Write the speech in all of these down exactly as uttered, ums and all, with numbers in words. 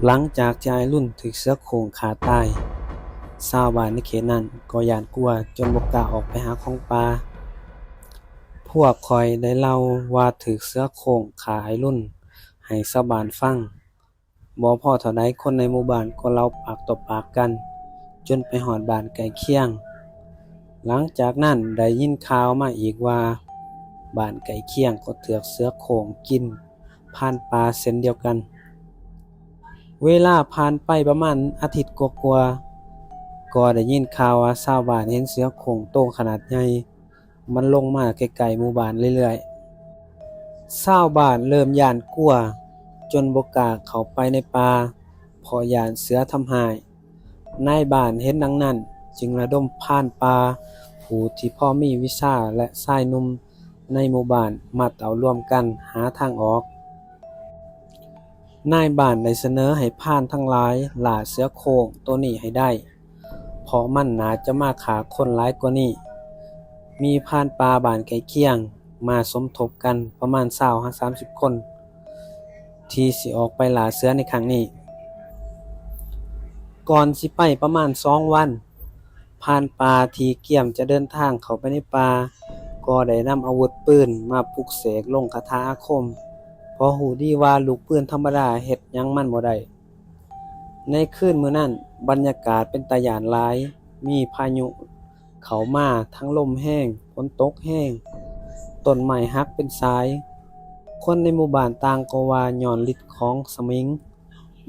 หลังจากที่อ้ายรุ่นถูกเสือโคร่งฆ่าตาย ชาวบ้านในเขตนั้นก็ย้านกลัวจนบ่กล้าออกไปหาของป่า พวกข้อยได้เล่าว่าถูกเสือโคร่งฆ่าอ้ายรุ่นให้ชาวบ้านฟัง บ่พอเท่าใดคนในหมู่บ้านก็เล่าปากต่อปากกัน จนไปฮอดบ้านใกล้เคียง หลังจากนั้นได้ยินข่าวมาอีกว่า บ้านใกล้เคียงก็ถูกเสือโคร่งกินพรานป่าเช่นเดียวกัน เวลาผ่านไปประมาณอาทิตย์กว่าๆ ก็ได้ยินข่าวว่าชาวบ้านเห็นเสือโคร่งโตขนาดใหญ่ มันลงมาใกล้ๆหมู่บ้านเรื่อยๆ ชาวบ้านเริ่มย้านกลัว จนบ่กล้าเข้าไปในป่า เพราะย้านเสือทำร้าย นายบ้านเห็นดังนั้น จึงระดมพรานป่า ผู้ที่พอมีวิชาและชายหนุ่มในหมู่บ้านมาเต๊ารวมกันหาทางออก นายบ้านได้เสนอให้พรานทั้งหลายล่าเสือโคร่งตัวนี้ให้ได้ เพราะมันน่าจะมาฆ่าคนหลายกว่านี้ มีพรานป่าบ้านใกล้เคียงมาสมทบกันประมาณซาวหาสามสิบคน ที่สิออกไปล่าเสือในครั้งนี้ ก่อนสิไปประมาณสองวัน พรานป่าที่เกียมจะเดินทางเข้าไปในป่า ก็ได้นำอาวุธปืนมาปลุกเสกลงคาถาอาคม เพราะฮู้ดีว่าลูกปืนธรรมดาเฮ็ดหยังมันบ่ได้ ในคืนมื้อนั้น บรรยากาศเป็นตาย้านหลาย มีพายุเข้ามา ทั้งลมแฮง ฝนตกแฮง ต้นไม้หักเป็นสาย คนในหมู่บ้านต่างก็ว่าย้อนฤทธิ์ของสมิง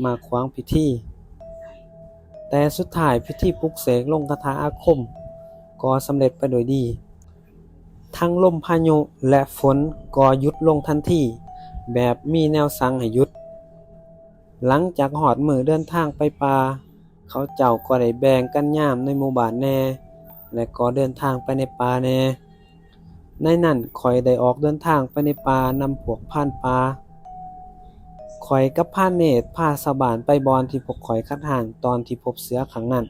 มาขวางพิธี แต่สุดท้ายพิธีปลุกเสกลงคาถาอาคมก็สำเร็จไปโดยดี ทั้งลมพายุและฝนก็หยุดลงทันที แบบมีแนวสั่งให้หยุด หลังจากฮอดมื้อเดินทางไปป่า เขาเจ้าก็ได้แบ่งกันยามในหมู่บ้านแหน่ และก็เดินทางไปในป่าแหน่ ในนั้นข้อยได้ออกเดินทางไปในป่านำพวกพรานป่า ข้อยกับพรานเนตรพาชาวบ้านไปบ่อนที่พวกข้อยคัดฮ้างตอนที่พบเสือครั้งนั้น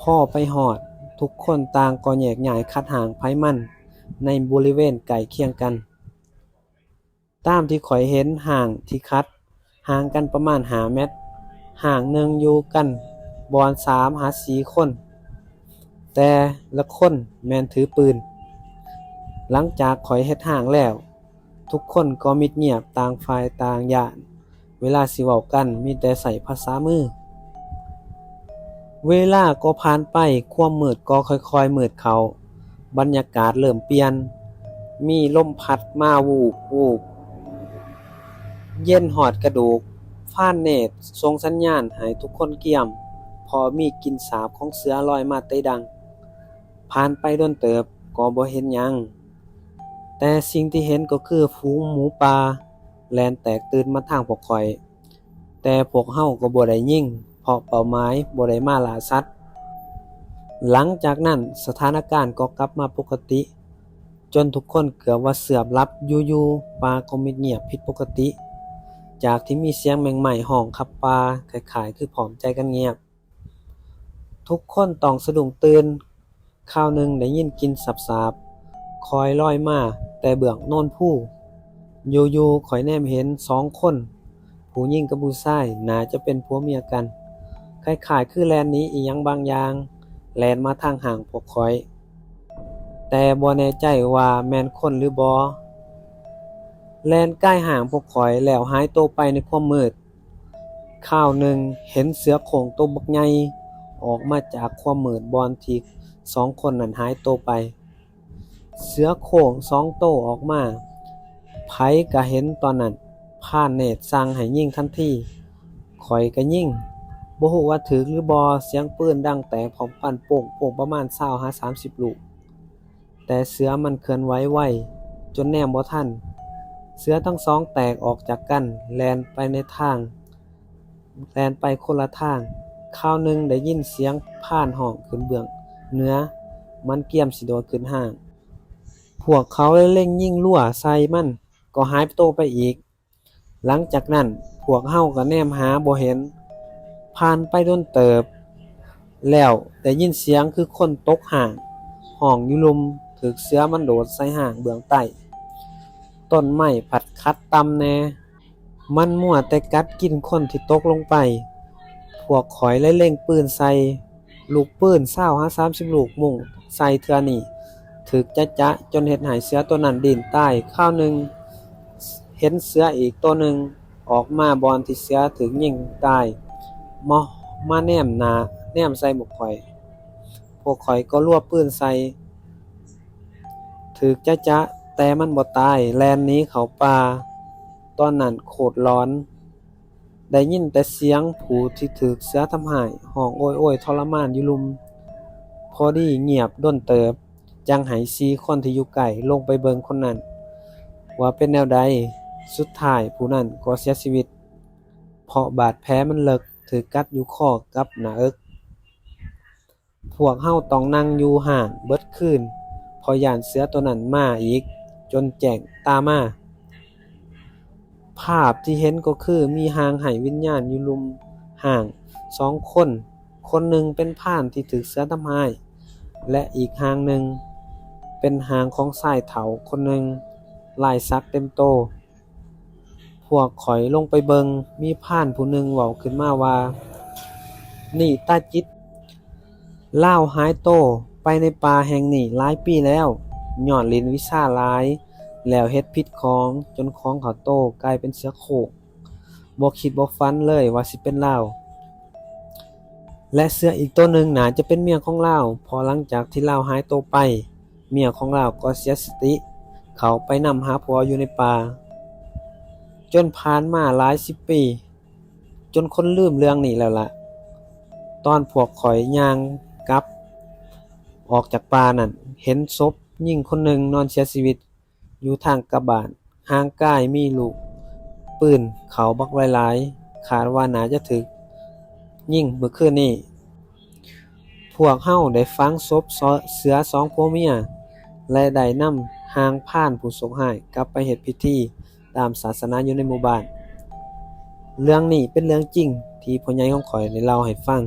พอไปฮอด ทุกคนต่างก็แยกย้ายคัดฮ้างไผมันในบริเวณใกล้เคียงกัน ตามที่ข้อยเห็นฮ้างที่คัดห่างกันประมาณห้าเมตร ฮ้างหนึ่งอยู่กันบ่อนสามหาสี่คน แต่ละคนแม่นถือปืน หลังจากข้อยเฮ็ดฮ้างแล้ว ทุกคนก็มิดเงียบ ต่างฝ่ายต่างย้าน เวลาสิเว้ากันมีแต่ใช้ภาษามือ เวลาก็ผ่านไป ความมืดก็ค่อยๆมืดเข้า บรรยากาศเริ่มเปลี่ยน มีลมพัดมาวูบๆ เย็นฮอดกระดูก พรานเนตรส่งสัญญาณให้ทุกคนเกียม เพราะมีกลิ่นสาบของเสือลอยมาแต่ดั้ง ผ่านไปโดนเติบก็บ่เห็นหยัง แต่สิ่งที่เห็นก็คือฝูงหมูป่าแล่นแตกตื่นมาทางพวกข้อย แต่พวกเฮาก็บ่ได้ยิง เพราะเป้าหมายบ่ได้มาล่าสัตว์ หลังจากนั้นสถานการณ์ก็กลับมาปกติ จนทุกคนเกือบว่าเสือบหลับ อยู่ๆป่าก็มิดเงียบผิดปกติ จากที่มีเสียงแมงไม้ฮ้องคับป่า คล้ายๆคือพร้อมใจกันเงียบ ทุกคนต้องสะดุ้งตื่น คราวหนึ่งได้ยินกลิ่นสาบๆ คอยลอยมาแต่เบื้องโนนภู อยู่ๆข้อยแนมเห็นสองคน ผู้หญิงกับผู้ชาย น่าจะเป็นผัวเมียกัน คล้ายๆคือแล่นหนีอิหยังบางอย่าง แล่นมาทางฮ้างพวกข้อย แต่บ่แน่ใจว่าแม่นคนหรือบ่ แล่นใกล้ฮ้างพวกข้อยแล้วหายตัวไปในความมืด คราวหนึ่งเห็นเสือโคร่งตัวบักใหญ่ออกมาจากความมืดบ่อนที่สองคนนั้นหายตัวไป เสือโคร่งสองตัวออกมา ไผก็เห็นตอนนั้น พรานเนตรสั่งให้ยิงทันที ข้อยก็ยิง บ่ฮู้ว่าถืกหรือบ่ เสียงปืนดังแตกพร้อมกันโป้งๆ ประมาณซาวหาสามสิบลูก แต่เสือมันเคลื่อนไหวไว จนแนมบ่ทัน เสือทั้งสองแตกออกจากกัน แล่นไปในทาง แล่นไปคนละทาง คราวหนึ่งได้ยินเสียงพรานฮ้องขึ้นเบื้องเหนือ มันเกียมสิโดดขึ้นฮ้าง พวกเขาเลยเล็งยิงรัวใส่มัน ก็หายตัวไปอีก หลังจากนั้นพวกเฮาก็แนมหาบ่เห็น ผ่านไปโดนเติบ แล้วได้ยินเสียงคือคนตกฮ้าง ฮ้องอยู่ลุ่ม ถืกเสือมันโดดใส่ฮ้างเบื้องใต้ ต้นไม้พัดขัดต่ำแหน่ มันมัวแต่กัดกินคนที่ตกลงไป พวกข้อยเลยเล็งปืนใส่ ลูกปืนซาวหาสามสิบลูกมุ่งใส่เทื่อนี้ ถืกจะๆ จนเฮ็ดให้เสือตัวนั้นดิ้นตาย คราวหนึ่ง เห็นเสืออีกตัวหนึ่งออกมาบ่อนที่เสือถืกยิงตาย มา มาแนมหน้าแนมใส่พวกข้อย พวกข้อยก็รัวปืนใส่ ถืกจะๆ แต่มันบ่ตาย แล่นหนีเข้าป่า ตอนนั้นโคตรหลอน ได้ยินแต่เสียงผู้ที่ถืกเสือทำร้าย ฮ้องโอยโอยทรมานอยู่ลุ่ม พอดีเงียบดนเติบ จั่งให้สี่คนที่อยู่ใกล้ลงไปเบิ่งคนนั้น ว่าเป็นแนวใด สุดท้ายผู้นั้นก็เสียชีวิต เพราะบาดแผลมันเลิก ถืกกัดอยู่คอกับหน้าอก พวกเฮาต้องนั่งอยู่ห้างเบิดคืน เพราะย้านเสือตัวนั้นมาอีก จนแจ้งตามา ภาพที่เห็นก็คือมีร่างไร้วิญญาณอยู่ลุ่มห้างสองคน คนหนึ่งเป็นพรานที่ถืกเสือทำร้าย และอีกร่างหนึ่งเป็นร่างของชายเฒ่าคนหนึ่ง ลายสักเต็มโต พวกข้อยลงไปเบิ่ง มีพรานผู้หนึ่งเว้าขึ้นมาว่า นี่ตาจิต ลาวหายโตไปในป่าแห่งนี้หลายปีแล้ว ย้อนเล่นวิชาหลาย แล้วเฮ็ดผิดของ จนของเขาโตกลายเป็นเสือโคร่ง บ่คิดบ่ฝันเลยว่าสิเป็นลาว และเสืออีกตัวหนึ่งน่าจะเป็นเมียของลาว เพราะหลังจากที่ลาวหายโตไป เมียของลาวก็เสียสติ เข้าไปนำหาผัวอยู่ในป่า จนผ่านมาหลายสิบปี จนคนลืมเรื่องนี้แล้วละ ตอนพวกข้อยย่างกลับออกจากป่านั่น เห็นศพหญิงคนหนึ่งนอนเสียชีวิตอยู่ทางกลับบ้าน ห่างกายมีลูกปืนเข้าบักหลายๆ คาดว่าน่าจะถืกยิงเมื่อคืนนี้ พวกเฮาได้ฝังศพเสือสองผัวเมีย และได้นำร่างพรานผู้โชคร้ายกลับไปเฮ็ดพิธีตามศาสนาอยู่ในหมู่บ้าน เรื่องนี้เป็นเรื่องจริงที่พ่อใหญ่ของข้อยได้เล่าให้ฟัง